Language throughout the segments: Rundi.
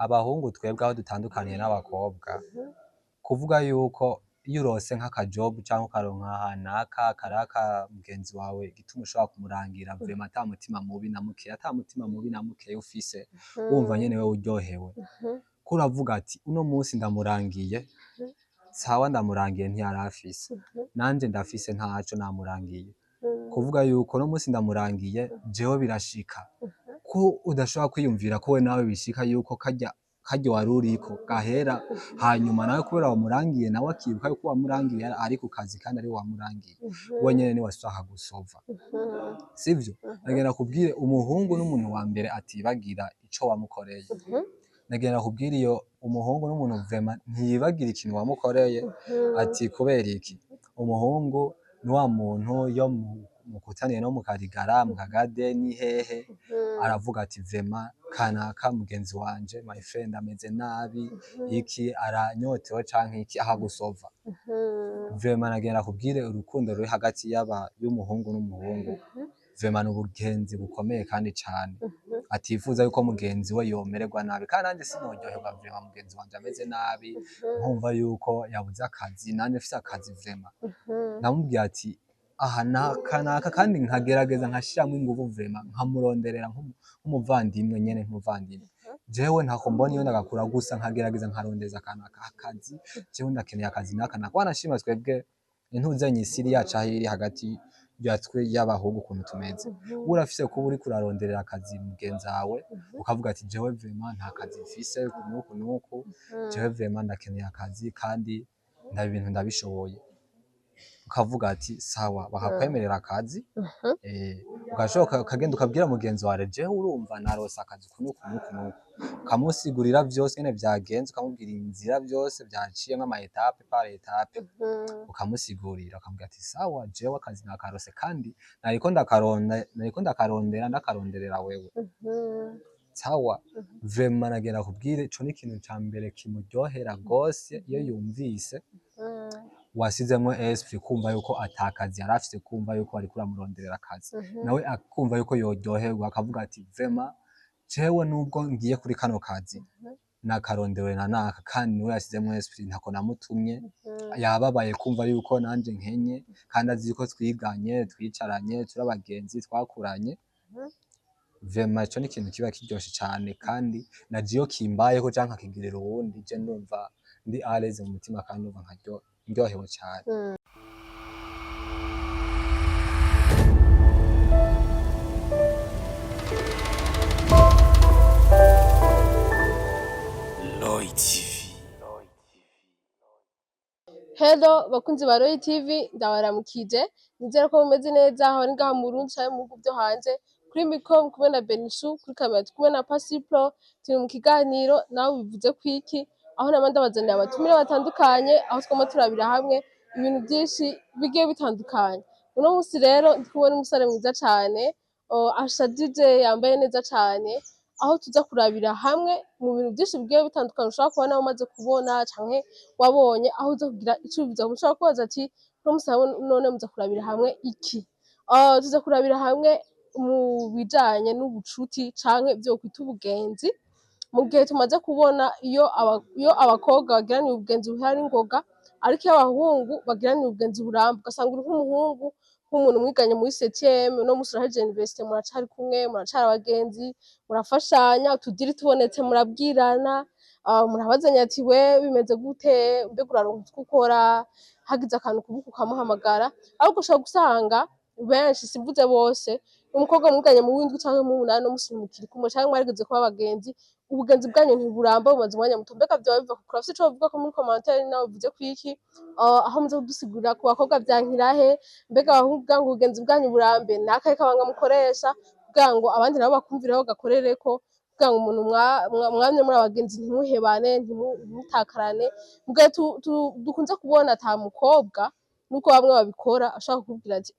Abahungu twebwe aho dutandukaniye n'abakobwa, kuvuga yuko iyo urose nk'akajob canke ukaronka ahanaka karaka mugenzi wawe, igituma ushobora kumurangira vraiment ata mutima mubi na mukeya, ata mutima mubi na mukeya ufise, wumva nyene wewe uryohewe, ko uravuga ati uno munsi ndamurangiye, sawa, ndamurangiye ntiyarafise, nanje ndafise, ntaco namurangiye. Kuvuga yuko uno munsi ndamurangiye, jewe birashika ko udashobora kwiyumvira ko we nawe bishika yuko karya karya wari uriko gahera, hanyuma nawe kubera wamurangiye, nawe akibuka yuko wamurangiye ari ku kazi kandi ari we wamurangiye, we nyene niwe ashaka gusova, sivyo? Nagenda kubwire, umuhungu n'umuntu wa mbere atibagira ico wamukoreye. Nagenda kubwira, iyo umuhungu n'umuntu vraiment ntiyibagira ikintu wamukoreye. Ati kubera iki? Umuhungu ni wa muntu iyo mukutaniye no mu karigara, mu kagade, ni hehe, aravuga ati vraiment kanaka mugenzi wanje, my friend, ameze nabi, iki, aranyotewe canke iki, akagusova. Vraiment nagenda kubwire, urukundo ruri hagati y'aba y'umuhungu n'umuhungu vraiment ni ubugenzi bukomeye kandi cane, atifuza yuko mugenzi we yomererwa nabi. Kandi nanje sinoryoherwa vraiment mugenzi wanje ameze nabi, nkumva yuko yabuze akazi nanje mfise akazi. Vraiment ndamubwira ati aha naka naka, kandi nkagerageza nkashiramwo inguvu vraiment, nkamuronderera nk'umuvandimwe nyene, nk'umuvandimwe. Jewe ntako mbona iyo ndagakura, gusa nkagerageza nkarondeza akantu akazi, jewe ndakeneye akazi naka naka. Wanashima twebwe intuzenye isiri yacu aho iri hagati yatwe y'abahungu ukuntu tumeze, urafise kuba uriko uraronderera akazi mugenzi wawe, ukavuga ati jewe vraiment nta kazi mfise uku nuku nuku, jewe vraiment ndakeneye akazi kandi nda ibintu ndabishoboye, ukavuga ati sawa, bakakwemerera akazi. Ugashoka ukagenda ukabwira mugenzi wawe, jewe urumva narose akazi uku nuku nuku nuku, ukamusigurira vyose ingene vyagenze, ukamubwira inzira vyose vyaciyemwo, ama étape par étape, ukamusigurira, ukamubwira ati sawa, jewe akazi nakarose kandi nariko ndakaronda, nariko ndakarondera, ndakaronderera wewe, sawa. Vraiment nagenda kubwire, ico ni ikintu ca mbere kimuryohera gose iyo yumvise wasizemwo esprit, kumva yuko atakazi yari afise, kumva yuko wariko uramuronderera akazi, nawe akumva yuko yoryoherwa, akavuga ati vraiment jewe nubwo ngiye kuri kano kazi nakarondewe na naka, kandi niwe yasizemwo esprit, ntako namutumye, yababaye kumva yuko nanje nkenye, kandi azi yuko twiganye, twicaranye, turi abagenzi, twakuranye. Vraiment ico ni ikintu kiba kiryoshe cane, kandi naje iyo kimbayeho canke nkakigirira uwundi, je ndumva ndi à l'aise mu mutima kandi ndumva ndyohewe cane. Lloyd TV. Hello bakunzi ba Roy TV, ndabaramukije, nizere ko mumeze neza aho ari ngaha mu Burundi canke mu bihugu vyo hanze. Kuri micro kumwe na Benishu, kuri kamera turi kumwe na Pasipro. Turi mu kiganiro nawe bivuze kwiki, aho nama ndabazanira abatumire batandukanye, aho twama turabira hamwe ibintu vyinshi bigiye bitandukanye. Uno musi rero ndi kumwe n'umusore mwiza cane, ashajije, yambaye neza cane, aho tuza kurabira hamwe mu bintu vyinshi bigiye bitandukanye ushobora kuba nawe umaze kubona canke wabonye, aho uza kugira ico ubivuze. Ushobora kubaza ati uno musi none muza kurabira hamwe iki? Tuza kurabira hamwe mu bijanye n'ubucuti canke ivyo kwita ubugenzi, mu gihe tumaze kubona iyo abakobwa bagiraniye ubugenzi buhera n'ingoga, ariko iyo abahungu bagiraniye ubugenzi buramba, ugasanga uri nk'umuhungu, nk'umuntu mwiganye muri septième, uno musi urahejeje université, muracari kumwe, muracari abagenzi, murafashanya, utudiri tubonetse murabwirana, murabazanya ati we bimeze gute, mbega uraronka utwo ukora, hagize akantu kubuka ukamuhamagara. Ariko ushobora gusanga benshi, simvuze bose, umukobwa mwiganye mu w'indwi canke mu w'umunani, uno musi ntimukiri kumwe, canke mwarigeze kuba abagenzi, ubugenzi bwanyu ntiburamba, bumaze umwanya muto. Mbega vyoba biva kuki? Urafise ico wovuga ko muri commentaire, nawe uvuze kwiki, aho muza kudusigurira ku bakobwa vyankirahe? Mbega abahungu kugira ngo ubugenzi bwanyu burambe, nakahe kabanga mukoresha kugira ngo abandi nabo bakumvireho, gakorereko, kugira ngo umuntu mwamye muri abagenzi ntimuhebane, ntimutakarane? Mugihe dukunze kubona ata mukobwa, nuko bamwe babikora, ashaka kukubwira ati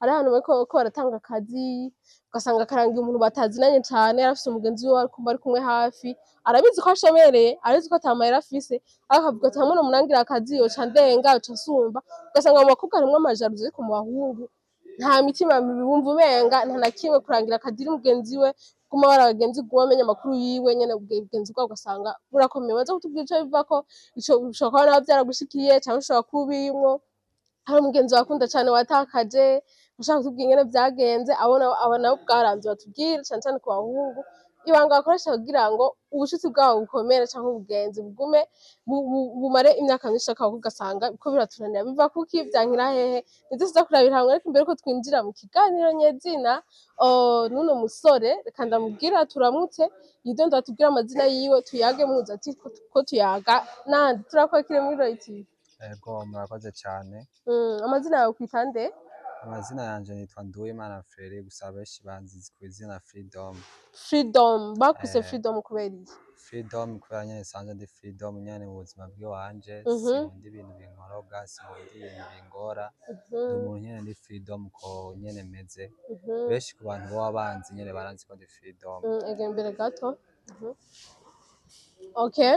hari ahantu bariko baratanga akazi, ugasanga karangiye umuntu batazinanye cane, yarafise umugenzi wiwe bari kumwe hafi, arabizi ko ashemereye, arabizi ko ata mahera afise, ariko akavuga ati hamwe nomurangira akazi yoca ndenga, yoca nsumba. Ugasanga mu bakobwa harimwo amajalousie, ariko mu bahungu Nta mitima mibi, bumva umenga nta na kimwe kurangira akadiri mugenzi we, guma bari abagenzi, guma amenya amakuru yiwe nyene, ubugenzi bwabo ugasanga burakomeye. Baza kutubwira ico bivako. Ico bishobora kuba nawe vyaragushikiye, canke ushobora kuba ubirimwo, hari umugenzi wakunda cane watakaje, ushaka kutubwira ingene vyagenze. Abo nabo bwaranze, batubwire cane cane ku bahungu ibanga bakoresha kugira ngo ubucuti bwabo bukomere canke ubugenzi bugume bumare imyaka myinshi. Akaba ugasanga ko biratunanira, biva kuki, vyankira hehe? Nivyo tuza kurabira hamwe. Ariko imbere yuko twinjira mu kiganiro nyezina, n'uno musore, reka ndamubwira turamutse, yidondora, atubwire amazina yiwe, tuyage muzi ati ko tuyaga nande. Turakwakire muri Roy TV. Ego, murakoze cane. Amazina yawe kwita nde? Amazina yanje nitwa Nduwimana Frere, gusa benshi banzi ku izina Freedom. Freedom bakwise? Eh. Freedom kubera iki? Freedom kubera nyene nsanzwe ndi freedom nyene mu buzima bw'iwanje. Sinkunda ibintu binkoroga, sinkunda ibintu bingora. Ndi umuntu nyene ndi freedom, ko nyene meze. Benshi ku bantu boba banzi nyene baranzi ko ndi freedom. Egera imbere gato. Okay.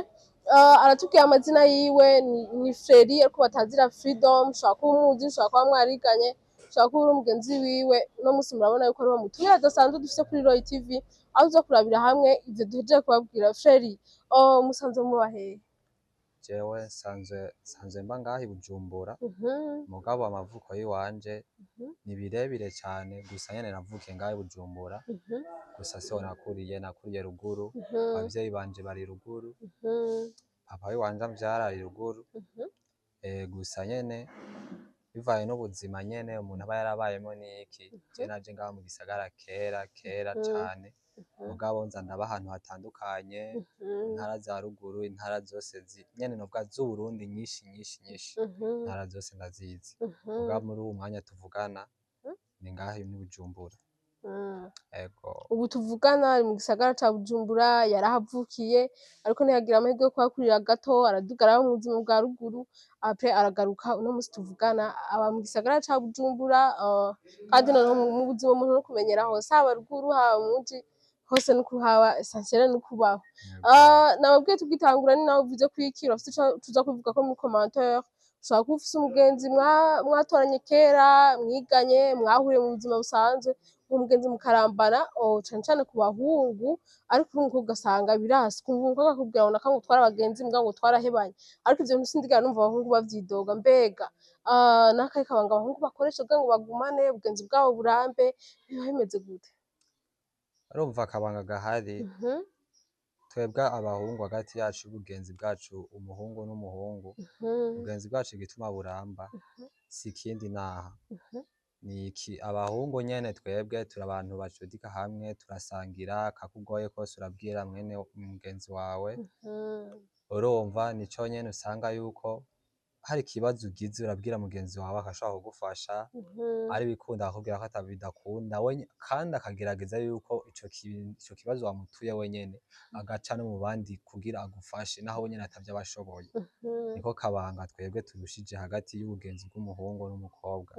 Aratubwiye amazina yiwe ni Freri, ariko batazira Freedom. Ushobora kuba umuzi, ushobora kuba mwariganye, ushobora kuba uri umugenzi wiwe. Uno munsi murabona yuko ari uwo mutumire adasanzwe dufise kuri Roy TV, aho tuza kurabira hamwe ivyo duhejeje kubabwira. Freri, musanzwe muba hehe? Jewe nsanzwe mba ngaha i Bujumbura, mugabo amavuko y'iwanje ni birebire cane, gusa nyene navukiye ngaha i Bujumbura, gusa siho nakuriye, nakuriye ruguru. Abavyeyi banje bari ruguru, papa wiwanje amvyara ari ruguru. Gusa nyene bivanye n'ubuzima nyene umuntu aba yarabayemo n'iki, je naje ngaha mu gisagara kera kera cane, mugabo nza ndaba ahantu hatandukanye, intara za ruguru, intara zose nyene novuga z'Uburundi nyinshi nyinshi nyinshi, intara zose ndazizi. Mugabo muri uwu mwanya tuvugana ni ngaha ni Bujumbura. Ego. Ubu tuvugana ari mu gisagara ca Bujumbura, yarahavukiye ariko ntiyagira amahirwe yo kuhakurira gato, araduga araba mu buzima bwa ruguru, après aragaruka. Uno musi tuvugana aba mu gisagara ca Bujumbura. Kandi noneho mu buzima umuntu no kumenyera hose, haba ruguru haba mu muji, hose no kuhaba, essentiel no kubaho. Ego. Nababwiye tugitangura, ni nawe uvuze kwiki, urafise ico tuza kubivuga ko muri commentaire. Ushobora kuba ufise umugenzi mwatoranye kera, mwiganye, mwahuriye mu buzima busanzwe, uwo mugenzi mukarambana, cane cane ku bahungu, ariko uri umukobwa ugasanga birasi, ukumva umukobwa akubwira ngo naka ngo twari abagenzi mbwa ngo twarahebanye. Ariko ivyo bintu sindigera numva abahungu bavyidoga. Mbega n'akahe kabanga abahungu bakoresha kugira ngo bagumane ubugenzi bwabo burambe? Biba bimeze gute? Urumva akabanga gahari, twebwe abahungu hagati yacu y'ubugenzi bwacu, umuhungu n'umuhungu, ubugenzi bwacu igituma buramba si ikindi naha ni iki: abahungu nyene twebwe turi abantu bacudika hamwe, turasangira, akakugoye kose urabwira mwene mugenzi wawe. Urumva nico nyene usanga yuko hari ikibazo ugize urabwira mugenzi wawe, akashobora kugufasha, ari bikunda akakubwira ko atabidakunda we, kandi akagerageza yuko ico kibazo wamutuye wenyene agaca no mu bandi kugira agufashe, naho wenyene atavyo aba ashoboye. Niko kabanga twebwe turushije hagati y'ubugenzi bw'umuhungu n'umukobwa.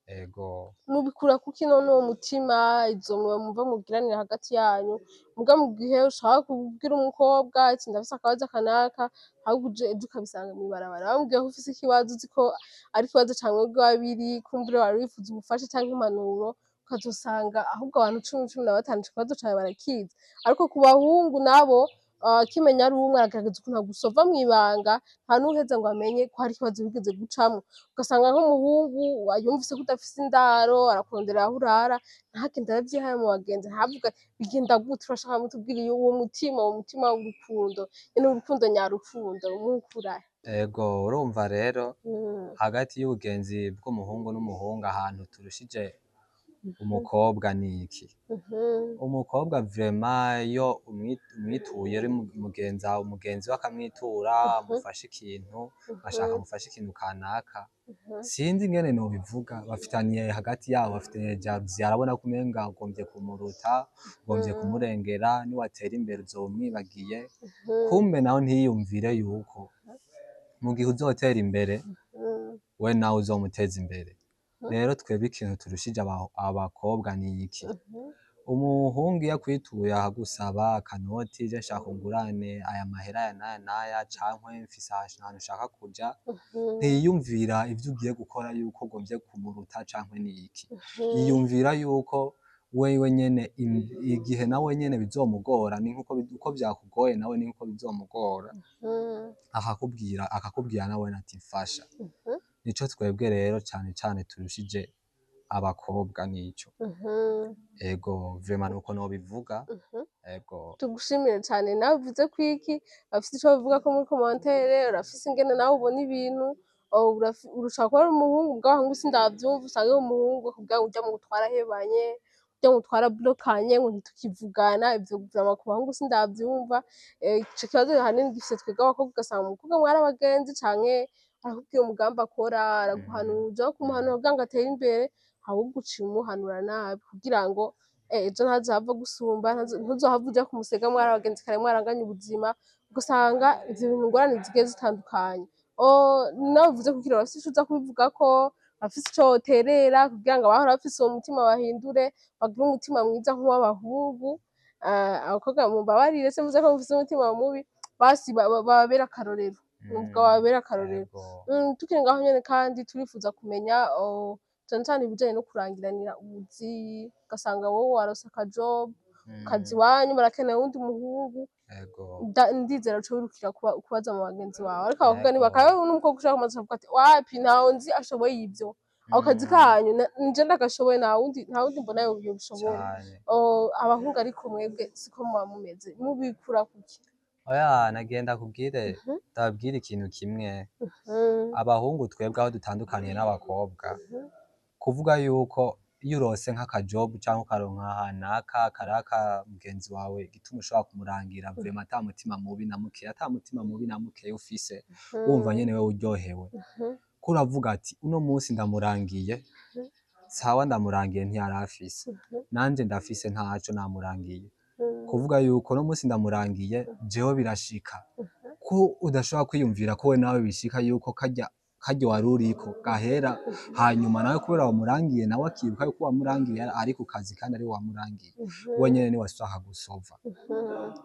Ego. Mubikura kuki none uwo mutima, izo muba mumva mugiranira hagati yanyu, muga mu gihe ushaka kubwira umukobwa ati ndafise akabazo kanaka, ahubwo uje ejo ukabisanga mw'ibarabara bamubwiye ko ufise ikibazo, uzi ko ari ikibazo ca mwebwe babiri, kumbure wari wifuza ubufasha canke impanuro, ukazosanga ahubwo abantu 10, 15 ico kibazo cawe barakizi. Ariko ku bahungu nabo, kimenya ari umwe, aragerageza ukuntu agusova mw'ibanga, nta n'uwuheza ngo amenye ko hari ikibazo wigeze gucamwo. Ugasanga nk'umuhungu yumvise ko udafise indaro, arakurondera aho urara, ntagende aravyihaye mu bagenzi, ntavuge. Bigenda gute? Urashaka mutubwire uwo mutima, uwo mutima w'urukundo nyene, urukundo nyarukundo muwukurahe? Ego, urumva rero hagati y'ubugenzi bw'umuhungu n'umuhungu, ahantu turushije umukobwa ni iki: umukobwa vraiment iyo umwituye uri mugenzi wawe, umugenzi we akamwitura, amufashe ikintu, ashaka amufashe ikintu kanaka, sinzi ingene nobivuga, bafitaniye hagati yabo, bafitaniye jalousie. Arabona ko umenga ugomvye kumuruta, ugomvye kumurengera, niwatera imbere uzoba umwibagiye. Kumbe nawe ntiyiyumvire yuko mu gihe uzotera imbere we nawe uzomuteza imbere. Rero twebwe ikintu turushije abakobwa ni iki? Umuhungu iyo akwituye akagusaba akanoti, je nshaka ungurane aya mahera aya n'aya n'aya, cankwe mfise ahantu nshaka kuja, ntiyiyumvira ivyo ugiye gukora yuko ugomvye kumuruta cankwe n'iki. Yiyumvira yuko wewe nyene igihe nawe nyene bizomugora, ni nkuko uko vyakugoye nawe ni nkuko bizomugora, akakubwira nawe ati mfasha. Nico twebwe rero cane cane turushije abakobwa nico. Ego, vraiment nuko nobivuga. Ego. Tugushimire cane. Nawe uvuze ko iki bafise ico bavuga ko muri commentaire, urafise ingene nawe ubona ibintu, urashobora kuba ari umuhungu mugabo ahungu sindavyumva, usange umuhungu akubwira ngo urya muntu twarahebanye, urya muntu twarablokanye, ngo ntitukivugana. Ivyo vraiment ku bahungu sindavyumva. Ico kibazo ahanini gifise twebwe abakobwa, ugasanga umukobwa mwari abagenzi canke arakubwira umugambi akora, araguhanuza, aho kumuhanura kugira ngo atere imbere, ahubwo uciye umuhanura nabi kugira ngo ejo ntazohava gusumba, ntuzohave uja kumusega mwari abagenzi kare mwaranganye ubuzima, ugasanga ivyo bintu ingorane zigiye zitandukanye. Nawe uvuze kugira urafise ico uza kubivugako, urafise ico woterera kugira ngo abahora bafise uwo mutima bahindure, bagire umutima mwiza nk'uw'abahungu. Abakobwa mumbabarire, simvuze ko mufise umutima mubi, basi bababere akarorero, nuvuga bababere akarorero. Ego. Tukiri ngaho nyene kandi turifuza kumenya cane cane ibijanye no kurangiranira ubuzi, ugasanga wowe waronse akajob, kazi iwanyu barakeneye uwundi muhungu, Ego. ndizera uca wirukira kubaza mu bagenzi bawe, ariko abakobwa Ego. ntibakabe n'umukobwa ushaka kumaza kuvuga ati wapi, ntawe nzi ashoboye ivyo, ako kazi kanyu nje ndagashoboye, nta wundi mbona yobishobora. Cane. Abahungu ariko mwebwe siko muba mumeze, mubikura kuki? Oya, nagenda kubwire, ndababwire ikintu kimwe. Abahungu twebwe aho dutandukaniye n'abakobwa, kuvuga yuko iyo urose nk'akajob canke ukaronka ahanaka karaka mugenzi wawe, igituma ushobora kumurangira vraiment ata mutima mubi na mukeya, ata mutima mubi na mukeya ufise, wumva nyene wewe uryohewe, ko uravuga ati uno munsi ndamurangiye, sawa, ndamurangiye ntiyarafise, nanje ndafise, ntaco namurangiye. Kuvuga yuko uno munsi ndamurangiye jewe, birashika ko udashobora kwiyumvira ko we nawe bishika yuko karya karya wari uriko gahera, hanyuma nawe kubera wamurangiye, nawe akibuka yuko wamurangiye ari ku kazi kandi ari we wamurangiye, we nyene niwe ashaka gusova,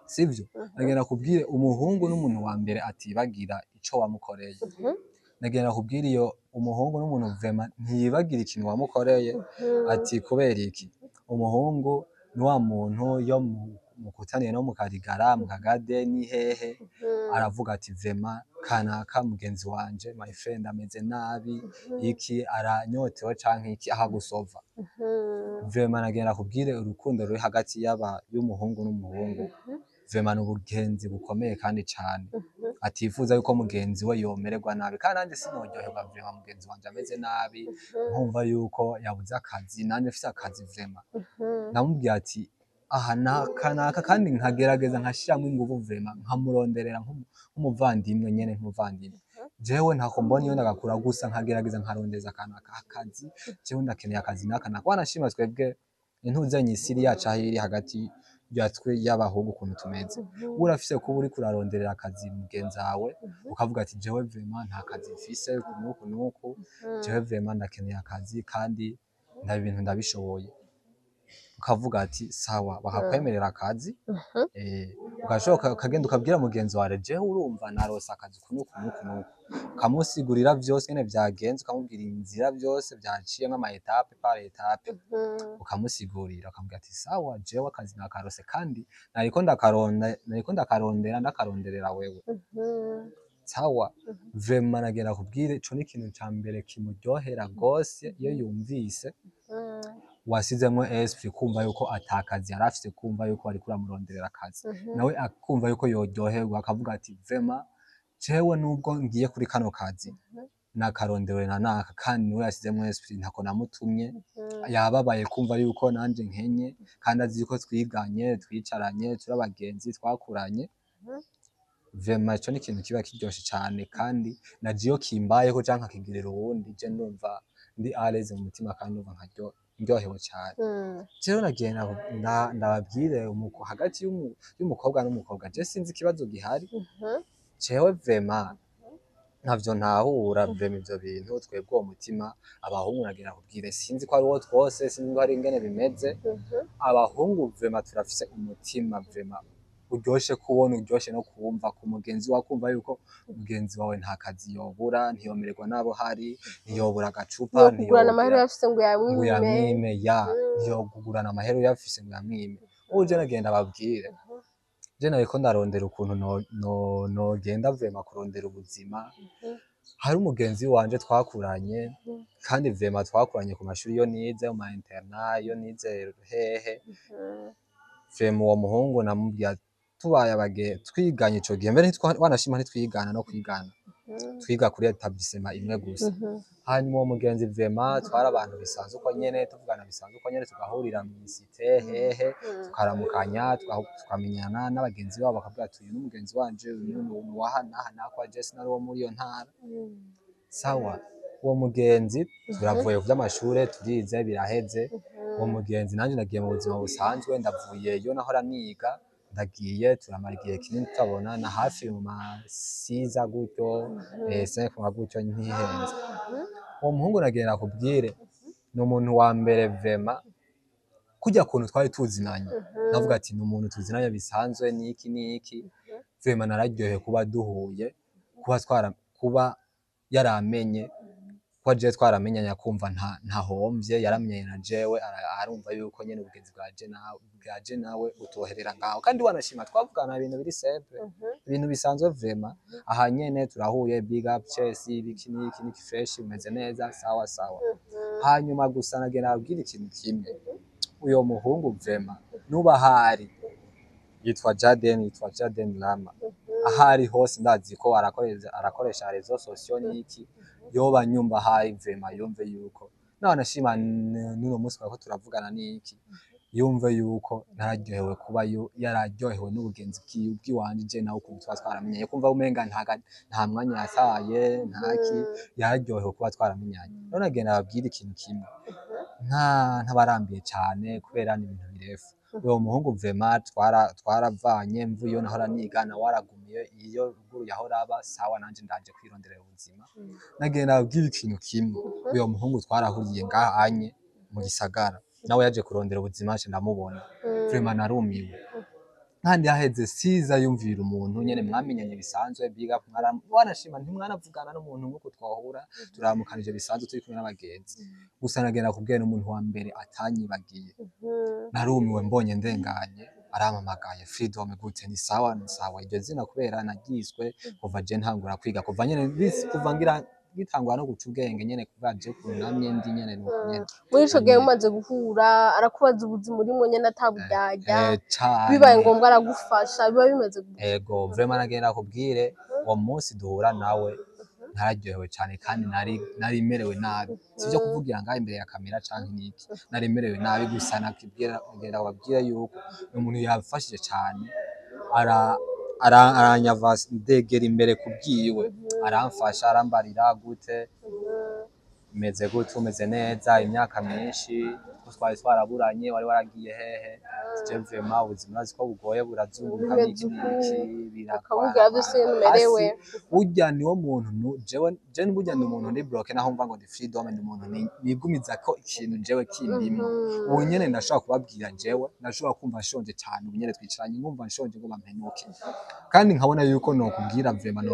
sivyo? Nagenda kubwire, umuhungu n'umuntu wa mbere atibagira ico wamukoreye. Nagenda kubwira, iyo umuhungu n'umuntu vraiment ntiyibagira ikintu wamukoreye. Ati kubera iki? Umuhungu ni wa muntu iyo mukutaniye no mu karigara, mu kagade, ni hehe, aravuga ati vraiment kanaka mugenzi wanje, my friend, ameze nabi, iki, aranyotewe canke iki, akagusova. Vraiment nagenda kubwire, urukundo ruri hagati y'aba y'umuhungu n'umuhungu vraiment ni ubugenzi bukomeye kandi cane, atifuza yuko mugenzi we yomererwa nabi. Kandi nanje sinoryoherwa vraiment mugenzi wanje ameze nabi, nkumva yuko yabuze akazi nanje mfise akazi. Vraiment ndamubwira ati aha naka naka, kandi nkagerageza nkashiramwo inguvu vraiment, nkamuronderera nk'umuvandimwe nyene, nk'umuvandimwe. Jewe ntako mbona iyo ndagakura, gusa nkagerageza nkarondeza kanaka akazi, jewe ndakeneye akazi naka naka. Wanashima twebwe intuzenye isiri yacu aho iri hagati yatwe y'abahungu ukuntu tumeze, urafise kuba uriko uraronderera akazi mugenzi wawe, ukavuga ati jewe vraiment nta kazi mfise uku nuku nuku, jewe vraiment ndakeneye akazi kandi nda ibintu ndabishoboye, ukavuga ati sawa, bakakwemerera akazi. Ugashoka ukagenda ukabwira mugenzi wawe, jewe urumva narose akazi uku nuku nuku nuku, ukamusigurira vyose ingene vyagenze, ukamubwira inzira vyose vyaciyemwo, ama étape par étape, ukamusigurira, ukamubwira ati sawa, jewe akazi nakarose kandi nariko ndakarondera, ndakaronderera wewe, sawa. Vraiment nagenda kubwire, ico ni ikintu ca mbere kimuryohera gose iyo yumvise wasizemwo esprit, kumva yuko atakazi yari afise, kumva yuko wariko uramuronderera akazi, nawe akumva yuko yoryoherwa, akavuga ati vraiment jewe nubwo ngiye kuri kano kazi, nakarondewe na naka, kandi niwe yasizemwo esprit, ntako namutumye, yababaye kumva yuko nanje nkenye, kandi azi yuko twiganye, twicaranye, turi abagenzi, twakuranye. Vraiment ico ni ikintu kiba kiryoshe cane, kandi naje iyo kimbayeho canke nkakigirira uwundi, je ndumva ndi à l'aise mu mutima kandi ndumva ndyohewe cane. Jewe nagiye ndababwire hagati y'umukobwa n'umukobwa, je sinzi ikibazo gihari. Jewe vraiment Ntavyo ntahura vraiment ivyo bintu. Twebwe uwo mutima abahungu, nagira kubwire, sinzi ko ari uwo twose, sinzi ko ari ingene bimeze. Abahungu vraiment turafise umutima vraiment uryoshe kubona, uryoshe no kumva ku mugenzi wawe, kumva yuko mugenzi wawe nta kazi yobura, ntiyomererwa nabo hari, ntiyobura agacupa, ntiyokugurana amahera ntiyogira uyafise ngo ngo yamwime. Yamwime ya ntiyokugurana amahera uyafise ngo yamwime. Ubu je nagenda babwire, je nariko ndarondera ukuntu nogenda vraiment kurondera ubuzima. Hari umugenzi wanje twakuranye, kandi vraiment twakuranye ku mashuri yo nize mu ma internat, yo nize hehe. Vraiment uwo muhungu namubwiye tubaye abage twiganye ico gihe, mbere wanashima ntitwigana no kwigana, twiga kuri établissement imwe gusa. Hanyuma uwo mugenzi vraiment twari abantu bisanzwe uko nyene, tuvugana bisanzwe uko nyene, tugahurira mw'isite hehe, tukaramukanya, tukamenyana n'abagenzi babo, bakavuga ati: "Uyu ni umugenzi wanje, uyu ni uwaha n'aha n'aha." Je sinari uwo muri iyo ntara. Sawa, uwo mugenzi turavuye ku vy'amashure, turize biraheze. Uwo mugenzi nanje nagiye mu buzima busanzwe, ndavuyeyo nahora niga, ndagiye, turamara igihe kinini tutabona, na hafi mu masiza gutyo, cinq mois gutyo ntihenze. Uwo muhungu nagenda nakubwire, ni umuntu wa mbere vraiment kurya kuntu twari tuzinanye, navuga ati ni umuntu tuzinanye bisanzwe niki niki. Vraiment nararyohewe kuba duhuye, kuba twara, kuba yaramenye kuba jewe twaramenyanye, akumva ntahomvye, yaramenyanye na jewe, arumva yuko nyene ubugenzi bwa je nawe butoherera ngaho. Kandi wanashima twavugana ibintu biri simple, ibintu bisanzwe vraiment. Aha nyene turahuye, big up, Chelsea, ibiki niki niki, fresh, umeze neza, sawa sawa. Hanyuma gusa nagenda nabwira ikintu kimwe: uyo muhungu vraiment nuba ahari, yitwa Jaden, yitwa Jaden Lama, ahari hose ndazi ko arakoresha réseaux sociaux niki, yoba nyumva ahari, vraiment yumve yuko nanashima n'uno munsi twariko turavugana niki, yumve yuko nararyohewe kuba yararyohewe n'ubugenzi bw'iwanje je nawe, ukuntu tuba twaramenyanye, kumva umenga nta mwanya yataye ntaki, yararyohewe kuba twaramenyanye. Rero nagenda ababwira ikintu kimwe, ntabarambiye cane kubera ni ibintu birefu. Uwo muhungu vraiment twaravanye, mvuyeyo nahora niga, nawe aragumiye iyo ruguru yahora aba. Sawa, nanje ndaje kwironderera ubuzima. Nagenda ababwira ikintu kimwe: uyo muhungu twarahuriye ngaha anye mu gisagara, nawe yaje kurondera ubuzima, nce ndamubona. Vraiment narumiwe, kandi haheze siza yumvira umuntu nyene mwamenyanye bisanzwe, big up, wanashima ntimwanavugana n'umuntu nk'uko twahura turamukanije bisanzwe turi kumwe n'abagenzi gusa. Nagenda kubwira, n'umuntu wa mbere atanyibagiye. Narumiwe mbonye ndenganye arampamagaye: "Freedom, gute?" Ni sawa, ni sawa. Iryo zina kubera naryiswe kuva je ntangura kwiga, kuva nyene kuva ngira gitangura no guca ubwenge nyene, kuva je kunamye ndi nyene nuko nyene. Muri ico gihe mumaze guhura, arakubaza ubuzima urimwo nyene ataburyarya? Cane. Bibaye ngombwa aragufasha? Biba bimeze gute? Ego, vraiment nagenda kubwire, uwo munsi duhura nawe nararyohewe cane, kandi nari merewe nabi, sivyo kuvugira ngaho imbere ya kamera canke niki, nari merewe nabi. Gusa nakibwira, nagenda kubabwira yuko ni umuntu yamfashije cane, ara aranyava ndegera imbere kubwiwe, aramfasha, arambarira: "Gute, umeze gute, umeze neza, imyaka myinshi ko twari twaraburanye, wari waragiye hehe?" Je vraiment ubuzima urazi ko bugoye, burazunguruka, bimeze n'iki uku, n'iki. Ukamubwira vyose ingene umerewe. Burya niwo muntu jewe je burya ndi umuntu ndi bloqué, naho mva ngo ndi freedom, ndi umuntu nigumiza ko ikintu jewe kindimo. Ubu nyene ndashobora kubabwira, jewe ndashobora kumva nshonje cane, ubu nyene twicaranye nkumva nshonje ngo bampenuke, kandi nkabona yuko nokubwira vraiment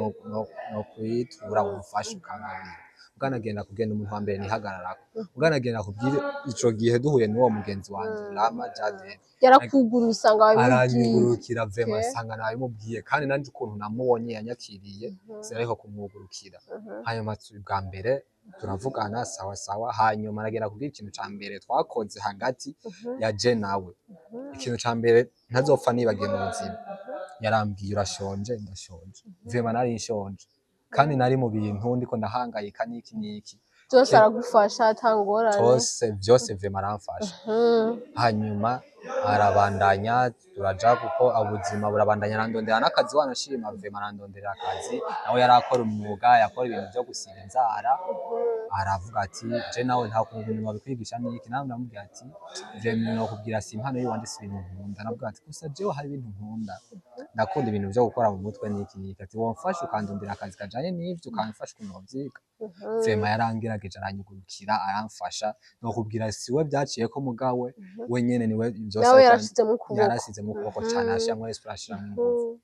no kwitura ubufasha ukangabira. Bwanagenda kugenda umuntu wa mbere nihagararako. Bwanagenda kubwira, ico gihe duhuye n'uwo mugenzi wanje Lama Jaden, yarakugura usanga wabimubwiye. Aranyugurukira vraiment. Okay. Nsanga nabimubwiye, kandi nanje ukuntu namubonye yanyakiriye, sinariko kumwugurukira. Hanyuma bwa mbere turavugana sawa sawa. Hanyuma aragenda kubwira, ikintu ca mbere twakoze hagati ya je nawe, ikintu ca mbere ntazopfa nibagiye mu buzima, yarambwiye: "Urashonje?" "Ndashonje." Vraiment nari nshonje, kandi nari mu bintu ndiko ndahangayika n'iki n'iki. Vyose aragufasha ata ngorane? Vyose vyose vraiment aramfasha. Hanyuma Arabandanya, turaja kuko ubuzima burabandanya, arandondera n'akazi, wanashima vraiment arandondera akazi. Nawe yari akora umwuga, yakora ibintu vyo gusiga inzara. Aravuga ati je nawe nta kuntu nobikwigisha niki, nawe ndamubwira ati vraiment nokubwira si impano yiwanje, si ibintu nkunda. Navuga ati gusa jewe hari ibintu nkunda, ndakunda ibintu vyo gukora mu mutwe niki niki, ati womfasha ukandondera akazi kajanye n'ivyo, ukamfasha ukuntu novyiga. Vraiment yarangerageje, aranyugurukira, aramfasha. Nokubwira siwe vyaciyeko, mugawe we nyene niwe vyose. Nawe yarashizemo ukuboko. Yarasizemo ukuboko cane, arashiramwo esprit, ashiramwo inguvu.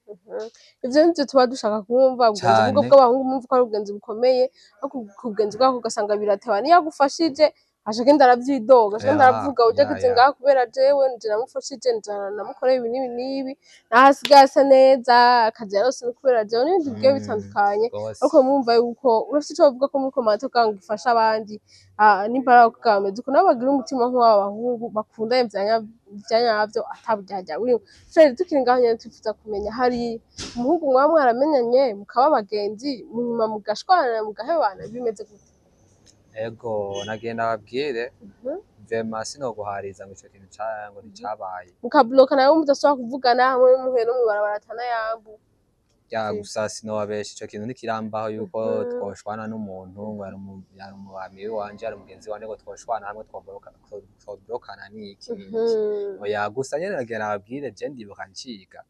Ivyo nivyo tuba dushaka kumva, ubugenzi Cane. bwo bw'abahungu, mumva ko ari ubugenzi bukomeye, ariko ku bugenzi bwabo ugasanga birateba. Niyo agufashije aca agenda aravyidoga, aca agenda aravuga ujya ageze ngaha kubera jewe nje namufashije, nje namukoreye ibi n'ibi n'ibi, naho asigaye asa neza, akazi yarose ni kubera jewe, n'ibindi bigiye bitandukanye. Gose. Ariko murumva yuko urafise ico bavuga ko muri commentaire kugira ngo ufashe abandi, nimba ari ako bameze uko nabo bagira umutima nk'uw'aba bahungu bakundanye vya nyavyo, ataburyarya burimwo. Fred, tukiri ngaho nyene, twifuza kumenya, hari umuhungu mwaba mwaramenyanye mukaba abagenzi, munyuma mugashwana mugahebana, bimeze gute? Ego, nagenda babwire, vraiment sinoguhariza ngo ico kintu ngo nticabaye. Mukabuloka nawe mudashobora kuvugana, hamwe muhuye no mw'ibarabara atanayambu? Ya, Si. gusa sinobabesha, ico kintu ntikirambaho yuko twoshwana n'umuntu ngo yari umubami wanje, yari umugenzi wanje, ngo twoshwana hamwe twoborokana n'iki n'iki. Oya, gusa nyene nagira nababwire, je ndibuka nciga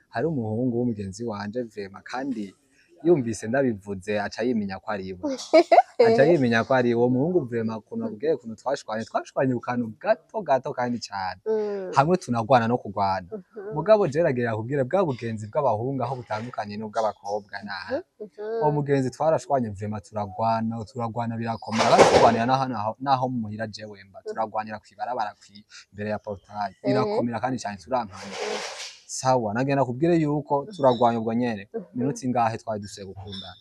hari umuhungu w'umugenzi wanje vraiment, kandi yumvise ndabivuze aca yimenya ko ari we, aca yimenya ko ari uwo muhungu. Vraiment ukuntu akubwiye ukuntu twashwanye, twashwanye ku kantu gato gato kandi cane, hamwe tunagwana no kugwana. Mugabo je ragira kubwira bwa bugenzi bw'abahungu aho butandukanye n'ubw'abakobwa naha. Uwo mugenzi twarashwanye vraiment, turagwana, turagwana birakomera, kandi turwanira naho muhira jewe mba, turagwanira kw'ibarabara, imbere ya portail, birakomera kandi cane, turankana. Sawa, nagenda kubwire yuko turagwanya ubwo nyene, minota ingahe twari dusubiye gukundana.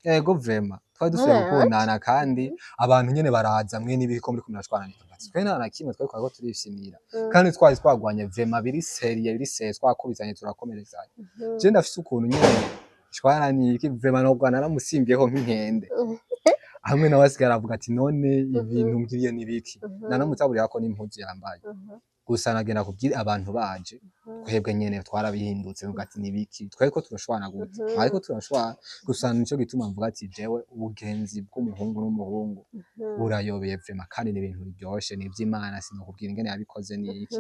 Ego, vraiment twari dusubiye gukundana, kandi abantu nyene baraza mwe n'ibiko muri kumwe nashwana, twe nta na kimwe, twari twariko turishimira. Kandi twari twagwanye vraiment biri sérieux, biri sérieux, twakubitanye, turakomerezanya. Je ndafise ukuntu nyene shwana niki, vraiment nogwana naramusimbiyeho nk'inkende, hamwe nawe asigara avuga ati none ibintu mbwiye nibiki? Nanamutaburiye ko n'impuzu yambaye. Gusa nagenda kubwira abantu baje, twebwe nyene twarabihindutse, tuvuga ati nibiki, twari ko turashwana gute? Ariko turashwana gusa. Nico gituma mvuga ati jewe ubugenzi bw'umuhungu n'umuhungu burayobeye vraiment, kandi ni ibintu biryoshe, ni ivy'Imana, sinokubwira ingene yabikoze niki.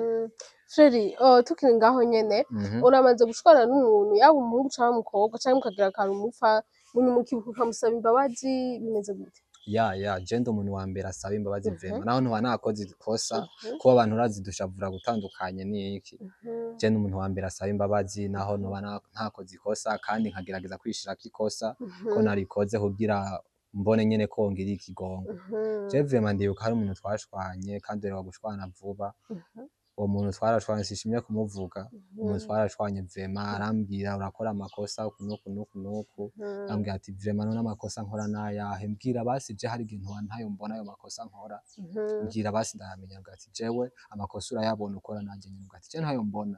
Freri, oh, tukiri ngaho nyene, uramaze gushwana n'umuntu, yaba umuhungu canke umukobwa, canke mukagira akantu mupfa, munyuma ukibuka ukamusaba imbabazi, bimeze gute? Ya, je ndi umuntu wa mbere asaba imbabazi vraiment, naho ntuba nakoze ikosa, kuba abantu urazi dushavura gutandukanye niki. Je ndi umuntu wa mbere asaba imbabazi naho noba ntakoze ikosa, kandi nkagerageza kwishirako ikosa ko narikoze kugira mbone nyene ko ngira ikigongo. Je vraiment ndibuka hari umuntu twashwanye, kandi duheruka gushwana vuba. Uwo muntu twarashwanye, sishimye kumuvuga. Umuntu twarashwanye vraiment, arambwira urakora amakosa uku nuku nuku nuku. Arambwira ati vraiment none amakosa nkora nayahe? Mbwira basi, je hari igihe ntoba ntayo mbona ayo makosa nkora, mbwira basi ndayamenya. Mbwira ati jewe amakosa urayabona ukora nanje nyene? Mbwira ati je ntayo mbona,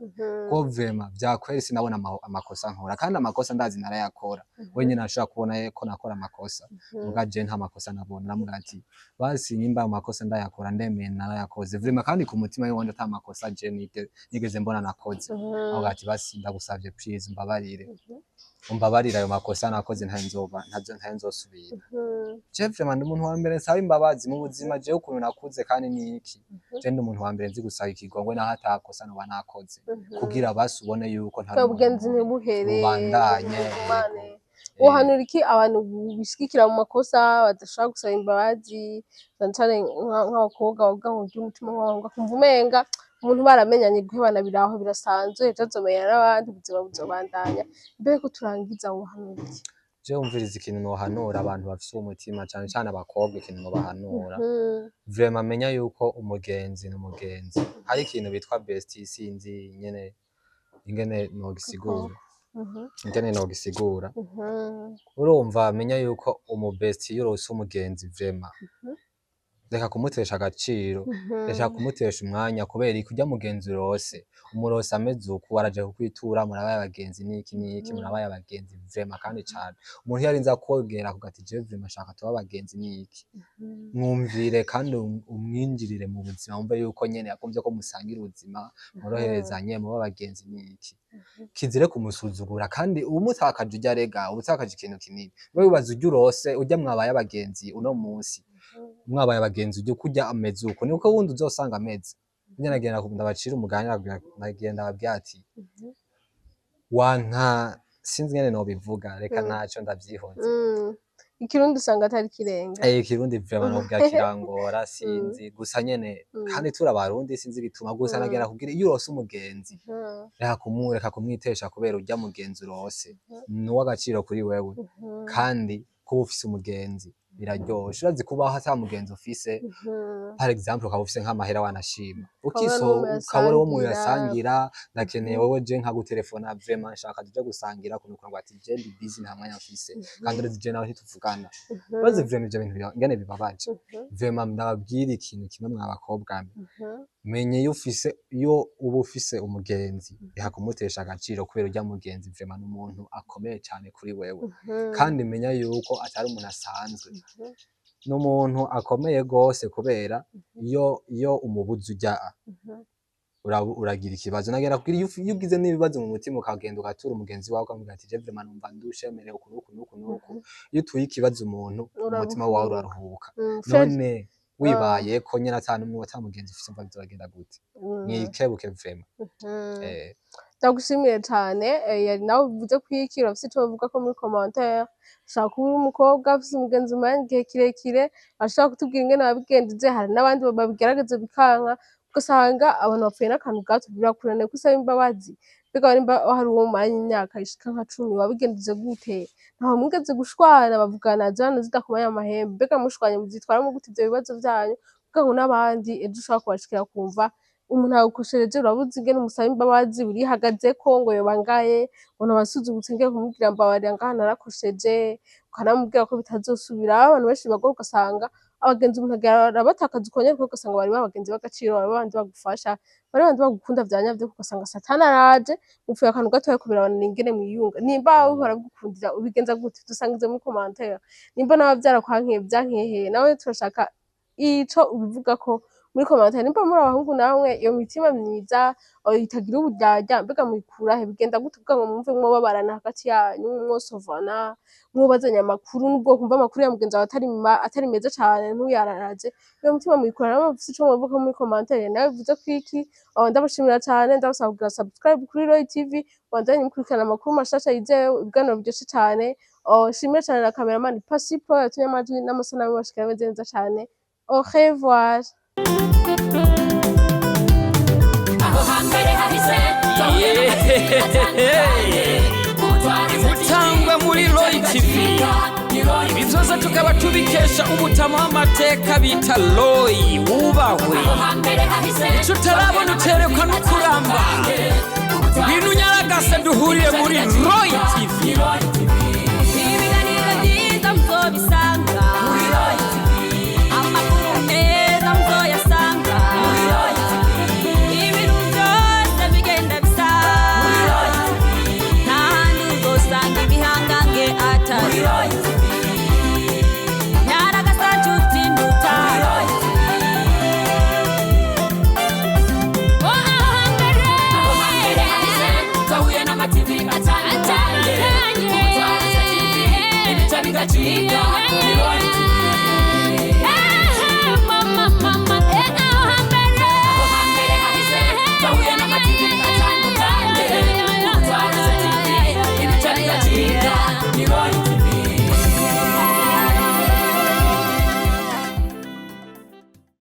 ko vraiment vyakweri sinabona amakosa nkora, kandi amakosa ndazi narayakora. We nyene ashobora kubona ko nakora amakosa, muga je nta makosa nabona. Namubwira ati basi nyimba amakosa ndayakora, ndemeye narayakoze vraiment, kandi ku mutima wiwanje ata makosa je nigeze mbona nakoze. Avuga ati basi ndagusavye please, umbabarire, umbabarire ayo makosa nakoze, ntayo nzoba ntazo, ntayo nzosubira. Je vraiment ndi umuntu wa mbere nsaba imbabazi mu buzima, jewe ukuntu nakuze kandi niki, je ndi umuntu wa mbere nzi gusaba ikigongwe naho atakosa noba nakoze, kugira basi ubone yuko ntari Bwa umuntu bugenzi mubi. Ntibuhere. Bubandanye. Bugumane. Yego. Wohanura iki abantu bishigikira mu makosa, badashobora gusaba imbabazi, cane cane nk'abakobwa bavuga ngo ugire umutima nk'uw'abahungu, akumva umenga umuntu baramenyanye, guhebana biraho birasanzwe, ejo azomenyana n'abandi, ubuzima buzobandanya. Mbere ko turangiza, wohanura iki? Je wumviriza, ikintu nohanura abantu bafise uwo mutima, cane cane abakobwa, ikintu nobahanura, vraiment menya yuko umugenzi ni umugenzi. Hari ikintu bitwa bestie, sinzi nyene ingene nogisigura, ingene nogisigura. Urumva, menya yuko umu bestie, iyo uronse umugenzi vraiment Reka kumutesha agaciro, reka kumutesha umwanya, kubera iki? Urya mugenzi urose, umurose ameze uku, araje kukwitura, murabaye abagenzi n'iki n'iki, murabaye abagenzi vraiment kandi cane. Umuntu iyo arinze akwegera akavuga ati: "Jewe vraiment nshaka tube abagenzi n'iki", mwumvire kandi umwinjirire mu buzima, wumve yuko nyene yagomvye ko musangira ubuzima, mworoherezanye, mube abagenzi n'iki. Kizire kumusuzugura, kandi umutakaje urya, rega uba utakaje ikintu kinini. We wibaza urya urose, urya mwabaye abagenzi uno munsi, mwabaye abagenzi, urya uko urya ameze uko niko wundi uzosanga ameze. Burya nagenda ndabacira umugani, nagenda ndababwira ati wanka, sinzi ingene nobivuga, reka ntaco, ndavyihoze. Ikirundi usanga atari kirenga. Eh, ikirundi vraiment novuga kirangora, sinzi gusa nyene, kandi turi abarundi, sinzi igituma gusa. Nagenda kugira iyo urose umugenzi, reka kumwitesha, kubera urya mugenzi urose ni uw'agaciro kuri wewe. Kandi kuba ufise umugenzi biraryoshe. Urazi kubaho ata mugenzi ufise? Par exemple, ukaba ufise nk'amahera, wanashima ukiso n'uwo ukabura uwo muyasangira. Muyasangira, ndakeneye wowe, je nkagutelefona: "Vraiment nshaka tuje gusangira", kunuko ngo ati: "Je ndi busy, nta mwanya mfise", kandi urazi je nawe ntituvugana. Urazi vraiment ivyo bintu ingene bibabaje? Vraiment ndababwira ikintu kimwe, mwa bakobwa mwe: menye iyo ufise, iyo uba ufise umugenzi, reka kumutesha agaciro, kubera urya mugenzi vraiment ni umuntu akomeye cane kuri wewe. Kandi menya yuko atari umuntu asanzwe, ni umuntu akomeye gose, kubera iyo umubuze urya uragira ikibazo. Nagenda kubwira, iyo ugize n'ibibazo mu mutima, ukagenda ugatura umugenzi wawe, ukamubwira ati: "Je vraiment numva ndushe, merewe uku n'uku n'uku n'uku", iyo utuye ikibazo umuntu, umutima wawe Uraruhuka. uraruhuka. Fresh. None wibaye ko nyene ata n'umwe, ata mugenzi ufise, umva bizogenda gute? Mwikebuke vraiment. Ndagushimiye cane. Yari nawe uvuze kwiki? Urafise ico bavuga ko muri commentaire? Ushaka kuba uri umukobwa ufise umugenzi umaranye igihe kirekire, ashobora kutubwira ingene wabigenjeje. Hari n'abandi babigerageza bikanka, ugasanga abantu bapfuye n'akantu gato, birakunaniye ko usaba imbabazi. Mbega nimba hari uwo mumaranye imyaka ishika nka 10, wabigenjeje gute? Ntaho mwigeze gushwana, bavugana zano zidakomanya amahembe? Mbega mushwanye muvyitwaramwo gute ivyo bibazo vyanyu, kugira ngo n'abandi ejo ushobora kubashikira, kumva umuntu agukoshereje, urabuze ingene umusaba imbabazi, urihagazeko ngo yoba ngaye, ngo nabasuzugutse, ngiye kumubwira mbabarira, ngaha narakosheje, ukanamubwira ko bitazosubira. Abantu benshi bagora, ugasanga abagenzi umuntu arabatakaza uko nyene, kuko ugasanga bari babagenzi b'agaciro, bari babandi bagufasha, bari babandi bagukunda vya nyavyo, ugasanga satani araje, mupfuye akantu gatoya, kubera ingene mwiyunga. Nimba uhora bigukundira, ubigenza gute? Dusangize muri commentaire. Nimba nawe vyarakwankiye, vyankiye, nawe turashaka ico ubivugako muri commentaire. Nimba muri abahungu namwe, iyo mitima myiza itagira uburyarya, mbega muyikurahe? Bigenda gute kugira ngo mwumve mwobabarana hagati yanyu, mwosovana, mwubazanya amakuru, nubwo kumva amakuru ya mugenzi wawe atari meza cane ntuyararaze? Iyo mutima muyikura? Namwe mufise ico mwovuga muri commentaire, nawe bivuze kwiki? Ndabashimira cane, ndabasaba kugira subscribe kuri Roy TV, bandanye mukurikirana amakuru mashasha yizewe, ibiganiro biryoshe cane. Nshimire cane na cameraman Pasipo yatumye amajwi n'amasanamu bashikira ameze neza cane. Au revoir. Aho hambere hahise. Imutangwa muri Roy TV, ibi byose tukaba tubikesha umutama w'amateka bita Roy, wubahwe. Icyo utarabona uterekwa no kuramba. Ngwino unyaragase duhurire muri Roy.